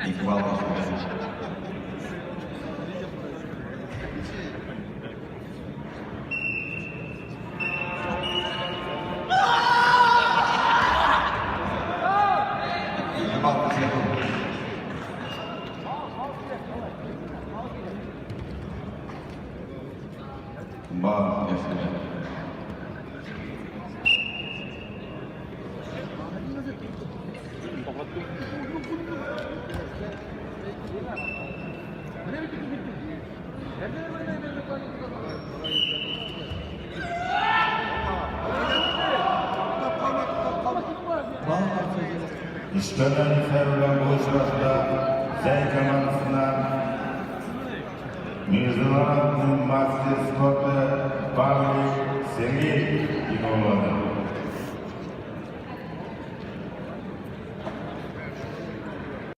2 балл өчен. 2 балл өчен. Балл өчен. Өстәмә белән бу очрашуда Зәй командасыннан международный мастер спорта Павлик Сергей имамлады.